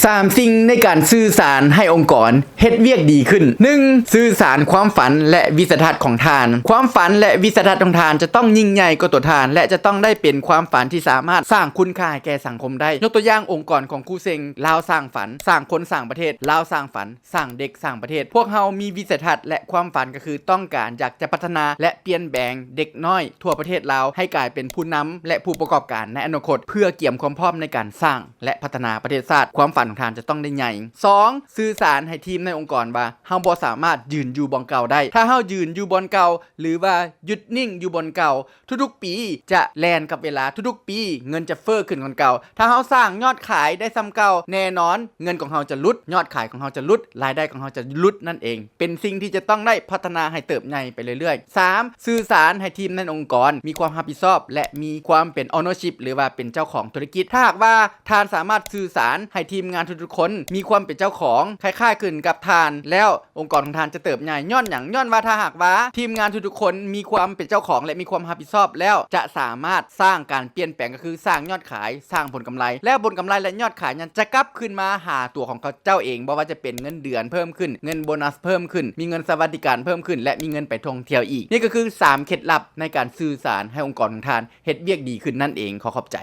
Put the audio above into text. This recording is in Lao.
ສາມສິ່ງໃນການສື່ສານໃຫ້ອົງກອນເຮັດວຽກດີຂຶ້ນ. ໜຶ່ງ, ສື່ສານຄວາມຝັນ ແລະ ວິໄສທັດຂອງທ່ານ. ຄວາມຝັນ ແລະ ວິໄສທັດຂອງທ່ານຈະຕ້ອງຍິ່ງໃຫຍ່ກວ່າຕົວທ່ານ ແລະ ຈະຕ້ອງໄດ້ເປັນຄວາມຝັນທີ່ສາມາດສ້າງຄຸນຄ່າໃຫ້ແກ່ສັງຄົມໄດ້. ຍົກຕົວຢ່າງ, ອົງກອນຂອງຄູເສັງ ລາວສ້າງຝັນ, ສ້າງຄົນສ້າງປະເທດ, ລາວສ້າງຝັນ, ສ້າງເດັກສ້າງປະເທດ. ພວກເຮົາມີວິໄສທັດ ແລະ ຄວາມຝັນ ກໍຄືຕ້ອງການຢາກຈະພັດທະນາ ແລະ ປ່ຽນແປງເດັກນ້ອຍທົ່ວປະເທດລາວໃຫ້ກາຍເປັນຜູ້ນຳ ແລະ ຜູ້ປະກອບການໃນອະນາຄົດ ເພື່ອກຽມຄວາມພ້ອມໃນການສ້າງ ແລະ ພັດທະນາປະເທດຊາດ. ຄວາມຝັນຂອງທ່ານຈະຕ້ອງໄດ້ໃຫຍ່. ສອງ, ສື່ສານໃຫ້ທີມໃນອົງກອນວ່າ ເຮົາບໍ່ສາມາດຢືນຢູ່ບ່ອນເກົ່າໄດ້. ຖ້າເຮົາຢືນຢູ່ບ່ອນເກົ່າ ຫຼືວ່າຢຸດນິ່ງຢູ່ບ່ອນເກົ່າ, ທຸກໆປີຈະແລ່ນກັບເວລາ, ທຸກໆປີເງິນຈະເຟີ້ຂຶ້ນກວ່າເກົ່າ. ຖ້າເຮົາສ້າງຍອດຂາຍໄດ້ສ່ຳເກົ່າ, ແນ່ນອນເງິນຂອງເຮົາຈະຫຼຸດ, ຍອດຂາຍຂອງເຮົາຈະຫຼຸດ, ລາຍໄດ້ຂອງເຮົາຈະຫຼຸດນັ້ນເອງ. ເປັນສິ່ງທີ່ຈະຕ້ອງໄດ້ພັດທະນາໃຫ້ເຕີບໃຫຍ່ໄປເລື້ອຍໆ. ສາມ, ສື່ສານໃຫ້ທີມໃນອົງກອນມີຄວາມຮັບຜິດຊອບ ແລະ ມີຄວາມເປັນ ownership ຫຼືວ່າເປັນເຈົ້າຂອງທຸລະກິດ. ຖ້າຫາກວ່າທ່ານສາມາດສື່ສານໃຫ້ທີມງານທຸກໆຄົນມີຄວາມເປັນເຈົ້າຂອງຄ້າຍໆຄືນກັບທ່ານແລ້ວ, ອົງກອນຂອງທ່ານຈະເຕີບໃຫຍ່. ຍ້ອນຫຍັງ? ຍ້ອນວ່າຖ້າຫາກວ່າທີມງານທຸກໆຄົນມີຄວາມເປັນເຈົ້າຂອງ ແລະ ມີຄວາມຮັບຜິດຊອບແລ້ວ, ຈະສາມາດສ້າງການປ່ຽນແປງ, ກໍຄືສ້າງຍອດຂາຍ, ສ້າງຜົນກຳໄລ, ແລ້ວຜົນກຳໄລ ແລະ ຍອດຂາຍນັ້ນຈະກັບຄືນມາຫາຕົວຂອງເຂົາເຈົ້າເອງ, ບໍ່ວ່າຈະເປັນເງິນເດືອນເພີ່ມຂຶ້ນ, ເງິນໂບນັສເພີ່ມຂຶ້ນ, ມີເງິນສະຫວັດດີການເພີ່ມຂຶ້ນ ແລະ ມີເງິນໄປທ່ອງທ່ຽວອີກ. ນີ້ກໍຄືສາມເຄັດລັບໃນການສື່ສານໃຫ້ອົງກອນຂອງທ່ານເຮັດວຽກດີຂຶ້ນນັ້ນເອງ. ຂໍຂອບໃຈ.